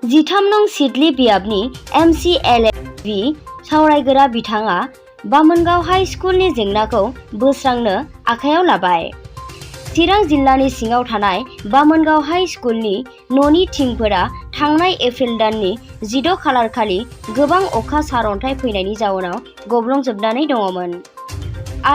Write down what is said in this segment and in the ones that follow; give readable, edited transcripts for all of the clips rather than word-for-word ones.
13 नं सिडली बियाबनि MCLA सावरायग्रा बिथाङा बामोनगाव हाई स्कुलनि जेंनाखौ बोस्रांनो आखायाव लाबाय। चिरां जिल्लानि सिङाव थानाय बामोनगाव हाई स्कुलनि न'नि थिंफोरा थांनाय एप्रिल दाननि 16 खालारखालि गोबां अखा सारअन्थाइ फैनायनि जाउनाव गब्लंजोबनानै दङमोन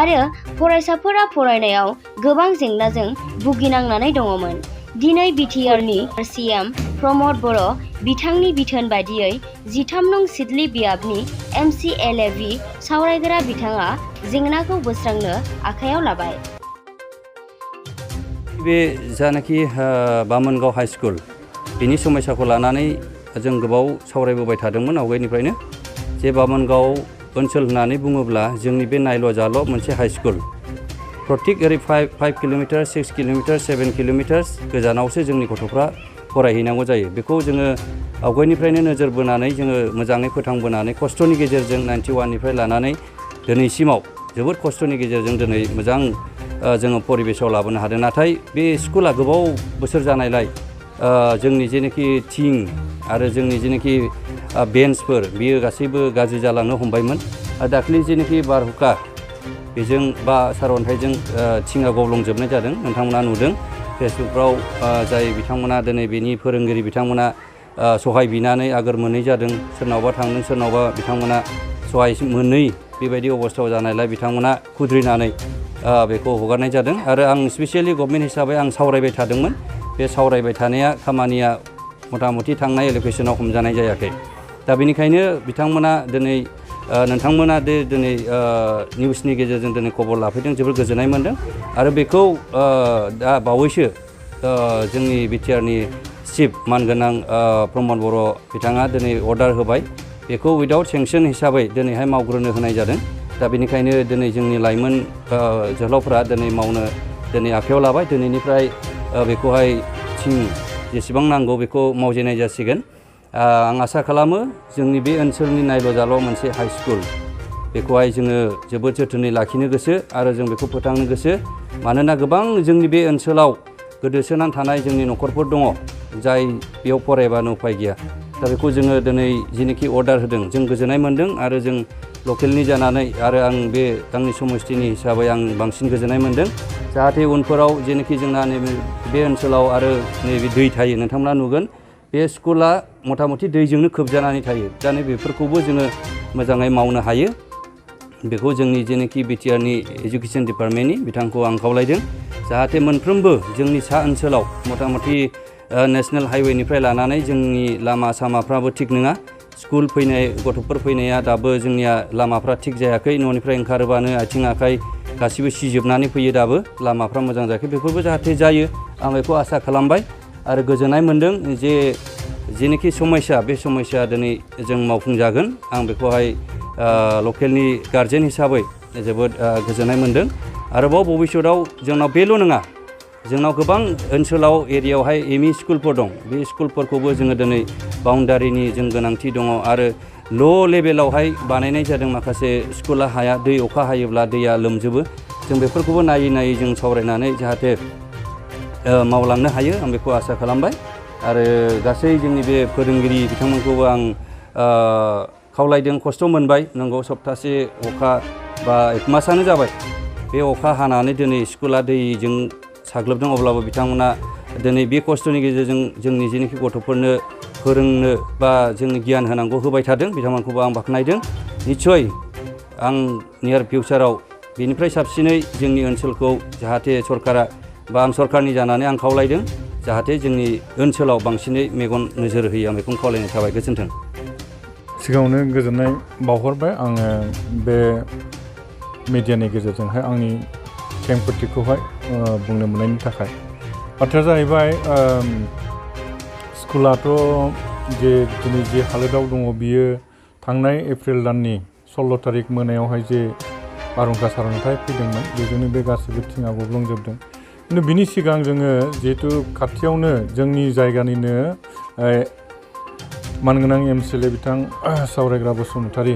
आरो फरायसाफोरा फरायनायाव गोबां जेंनाजों भुगिनांनानै दङमोन। दिनै बिटिआरनि CM प्रमद बर' बिथांनि बिथोन बायदियै 13 नं सिडली बियाबनि MCLA सावरायग्रा बिथाङा जेंनाखौ बोस्रांनो आखायाव लाबाय। बे जानाखि बामोनगाव हाई स्कुल बिनि समस्याखौ लानानै जों गोबाव सावरायबोबाय थादोंमोन आवगायनिफ्रायनो जे बामोनगाव ओनसोल होननानै बुङोब्ला जोंनि बे नायल' जाल' मोनसे हाई स्कुल प्रत्येक ओरै 5 किल'मिटार 6 किल'मिटार 7 किल'मिटार गोजानावसो जोंनि गथ'फ्रा फरायहैनांगौ जायो। बेखौ जोङो आवगायनिफ्रायनो नोजोर बोनानै जोङो मोजाङै फोथांबोनानै खस्थ'नि गेजेरजों 91 निफ्राय लानानै दिनैसिमाव जोबोद खस्थ'नि गेजेरजों दिनै मोजां जोङो परिबेसाव लाबोनो हादों। नाथाय बे स्कुला गोबाव बोसोर जानायलाय जोंनि जेनाखि थिं आरो जोंनि जेनाखि बेन्चफोर बियो गासैबो गाज्रि जालांनो हमबायमोन आरो दाख्लै जेनाखि बारहुंखा बेजों बा सारअन्थाइजों थिङा गब्लंजोबनाय जादों। नोंथांमोना नुदों फेसबुकफ्राव जाय बिथांमोना दिनै बेनि फोरोंगिरि बिथांमोना सहाय बिनानै आगोर मोनै जादों, सोरनावबा थांदों सोरनावबा बिथांमोना सहाय मोनै बेबायदि अबस्थायाव जानायलाय बिथांमोना खुद्रिनानै बेखौ हगारनाय जादों आरो आं स्पेसियेलि गभर्नमेन्ट हिसाबै आं सावरायबाय थादोंमोन। बे सावरायबाय थानाया खामानिया मथा-मथि थांनाय एलोकेसनाव हमजानाय जायाखै। दा बेनिखायनो बिथांमोना दिनै नोंथांमोना दिनै निउसनि गेजेरजों दिनै खबर लाफैदों जोबोर गोजोननाय मोनदों आरो बेखौ दा बावैसो जोंनि बिटिआरनि चिफ मानगोनां प्रमद बर' बिथाङा दिनै अर्डार होबाय। बेखौ उइदाउट सेंसन हिसाबै दिनैहाय मावग्रोनो होनाय जादों। दा बेनिखायनो दिनै जोंनि लाइमोन जोहोलावफोरा दिनै मावनो दिनै आखायाव लाबाय। दिनैनिफ्राय बेखौहाय थिं जेसेबां नांगौ बेखौ मावजेननाय जासिगोन। आं आसा खालामो जोंनि बे ओनसोलनि नायल' जाल' मोनसे हाई स्कुल बेखौहाय जोङो जोबोद जोथोनै लाखिनो गोसो आरो जों बेखौ फोथांनो गोसो। मानोना गोबां जोंनि बे ओनसोलाव गोदोसोनानै थानाय जोंनि न'खरफोर दङ जाय बेयाव फरायबानो उफाय गैया। दा बेखौ जोङो दिनै जेनोखि अर्डार होदों जों गोजोननाय मोनदों आरो जों लकेलनि जानानै आरो आं बे आंनि समस्थिनि हिसाबै आं बांसिन गोजोननाय मोनदों। जाहाथे उनफोराव जेनोखि जोंना नैबे बे ओनसोलाव आरो नैबे दै थायो नोंथांमोना नुगोन बे स्कुला मथा-मथि दैजोंनो खोबजानानै थायो। दा बेफोरखौबो जोङो मोजाङै मावनो हायो। बेखौ जोंनि जेनोखि बिटिआरनि एजुकेसन डिपार्टमेन्टनि बिथांखौ आं खावलायदों जाहाथे मोनफ्रोमबो जोंनि सा ओनसोलाव मथा-मथि नेशनेल हाइवेनिफ्राय लानानै जोंनि लामा सामाफ्राबो थिग नङा। स्कुल फैनाय गथ'फोर फैनाया दाबो जोंनिया लामाफ्रा थिग जायाखै। न'निफ्राय ओंखारोबानो आथिं आखाइ गासिबो सिजोबनानै फैयो दाबो लामाफ्रा मोजां जायाखै। बेफोरबो जाहाथे जायो आं बेखौ आसा खालामबाय आरो गोजोननाय मोनदों जे जेनोखि समस्या बे समस्या दिनै जों मावफुंजागोन। आं बेखौहाय लकेलनि गार्जेन हिसाबै जोबोद गोजोननाय मोनदों। आरोबाव भबिष्यतआव जोंनाव बेल' नङा जोंनाव गोबां ओनसोलाव एरियायावहाय एमइ स्कुलफोर दं। बे स्कुलफोरखौबो जोङो दिनै बाउन्डारिनि जों गोनांथि दङ आरो ल' लेभेलावहाय बानायनाय जादों माखासे स्कुला हाया दै अखा हायोब्ला दैया लोमजोबो। जों बेफोरखौबो नायै नायै जों सावरायनानै जाहाथे मावलांनो हायो आं बेखौ आसा खालामबाय आरो गासै जोंनि बे फोरोंगिरि बिथांमोनखौबो आं खावलायदों। खस्थ' मोनबाय नंगौ सप्तासे अखा बा 1 मासानो जाबाय बे अखा हानानै दिनै स्कुला दैजों साग्लोबदों अब्लाबो बिथांमोना दिनै बे खस्थ'नि गेजेरजों जोंनि जेनोखि गथ'फोरनो फोरोंनो बा जोंनि गियान होनांगौ होबाय थादों बिथांमोनखौबो आं बाख्नायदों। निस्सय आं नियार फिउचाराव बेनिफ्राय साबसिनै जोंनि ओनसोलखौ जाहाथे सरकारा बा आं सरकारनि जानानै आं खावलायदों जाहाथे जोंनि ओनसोलाव बांसिनै मेगन नोजोर होयो आं बेखौनो खावलायनाय थाबाय। गोजोन्थों। सिगाङावनो गोजोननाय बावहरबाय आङो बे मिडियानि गेजेरजोंहाय आंनि खेंफोरथिखौहाय बुंनो मोननायनि थाखाय। बाथ्राया जाहैबाय स्कुलाथ' जे दिनै जे हालोदाव दङ बियो थांनाय एप्रिल दाननि 16 तारिख मोनायावहाय जे बारहुंखा सारअन्थाइ फैदोंमोन बेजोंनो बे गासैबो थिङा गब्लंजोबदों। खिन्थु बिनि सिगां जोङो जिहेतु खाथियावनो जोंनि जायगानिनो मानगोनां MCLA बिथां सावरायग्रा बसुमतारी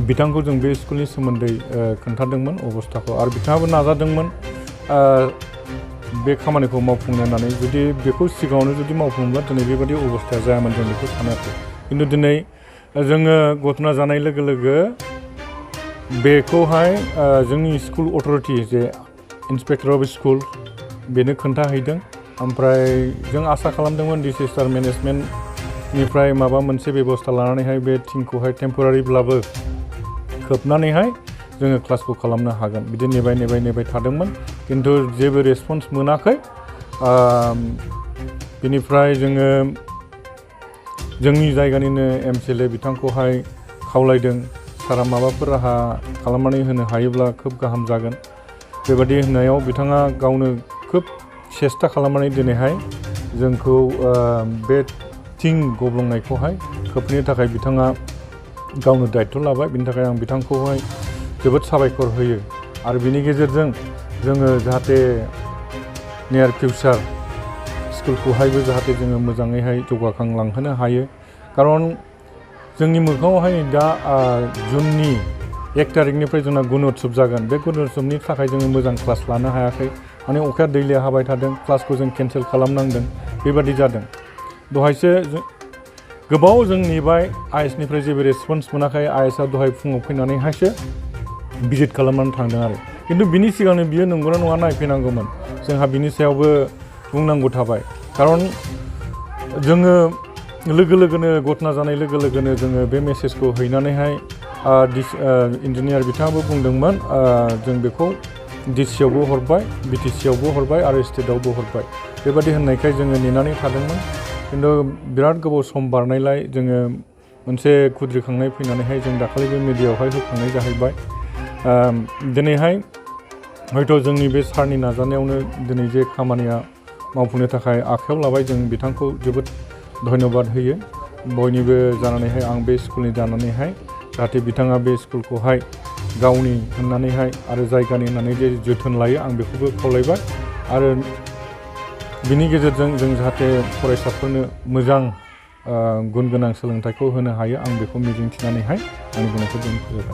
बिथांखौ जों बे स्कुलनि सोमोन्दै खोन्थादोंमोन अबस्थाखौ आरो बिथाङाबो नाजादोंमोन बे खामानिखौ मावफुंनो होननानै जुदि बेखौ सिगाङावनो जुदि मावफुङोब्ला दिनै बेबायदि अबस्थाया जायामोन जों बेखौ सानाखै खिन्थु दिनै जोङो घटना जानाय लोगो लोगो बेखौहाय जोंनि स्कुल अथ'रिटि जे इन्सपेक्टर अफ स्कुल बेनो खोन्थाहैदों ओमफ्राय जों आसा खालामदोंमोन डिसेस्टार मेनेजमेन्टनिफ्राय माबा मोनसे बेबस्था लानानैहाय बे टिमखौहाय टेम्परारिब्लाबो खोबनानैहाय जोङो क्लासखौ खालामनो हागोन बिदि नेबाय थादोंमोन खिन्थु जेबो रेसपन्स मोनाखै बिनिफ्राय जोङो जोंनि जायगानिनो MCLA बिथांखौहाय खावलायदों सारा माबाफोर राहा खालामनानै होनो हायोब्ला खोब गाहाम जागोन बेबादि होननायाव बिथाङा गावनो खोब सेस्था खालामनानै दिनैहाय जोंखौ बे थिं गब्लंनायखौहाय खोबनो थाखाय बिथाङा गावनो दायित्व लाबाय बिनि थाखाय आं बिथांखौहाय जोबोद साबायखर होयो आरो बिनि गेजेरजों जोङो जाहाथे नियार फिउचार स्कुलखौहायबो जाहाथे जोङो मोजाङैहाय जौगाखांलांहोनो हायो खारन जोंनि मोखाङावहाय दा जुननि 1 तारिखनिफ्राय जोंना गुन'त्सब जागोन बे गुन'त्सबनि थाखाय जोङो मोजां क्लास लानो हायाखै माने अखाया दैलिया हाबाय थादों क्लासखौ जों केन्सेल खालामनांदों बेबादि जादों दहायसो गोबाव जों नेबाय IS निफ्राय जेबो रेसपन्स मोनाखै IS दहाय फुङाव फैनानैहायसो भिजिट खालामनानै थांदों आरो खिन्थु बिनि सिगांनो बियो नंगौना नङा नायफैनांगौमोन जोंहा बिनि सायावबो बुंनांगौ थाबाय खारन जोङो लोगो लोगोनो घटना जानाय लोगो लोगोनो जोङो बे मेसेजखौ हैनानैहाय इन्जिनियार बिथाङाबो बुंदोंमोन जों बेखौ DCआवबो हरबाय BTCआवबो हरबाय आरो स्टेटआवबो हरबाय बेबादि होननायखाय जोङो नेनानै थादोंमोन खिन्थु बिराद गोबाव सम बारनायलाय जोङो मोनसे खुद्रिखांनाय फैनानैहाय जों दाखालि बे मिडियायावहाय होखांनाय जाहैबाय दिनैहाय हयथ' जोंनि बे सारनि नाजानायावनो दिनै जे खामानिया मावफुंनो थाखाय आखायाव लाबाय जों बिथांखौ जोबोद धन्यबाद होयो बयनिबो जानानैहाय आं बे स्कुलनि जानानैहाय जाहाथे बिथाङा बे स्कुलखौहाय गावनि होननानैहाय आरो जायगानि होननानै जे जोथोन लायो आं बेखौबो खावलायबाय आरो बिनि गेजेरजों जों जाहाथे फरायसाफोरनो मोजां गुन गोनां सोलोंथाइखौ होनो हायो आं बेखौ मिजिंथिनानैहाय आंनि बुंनायखौ दोनथ'बाय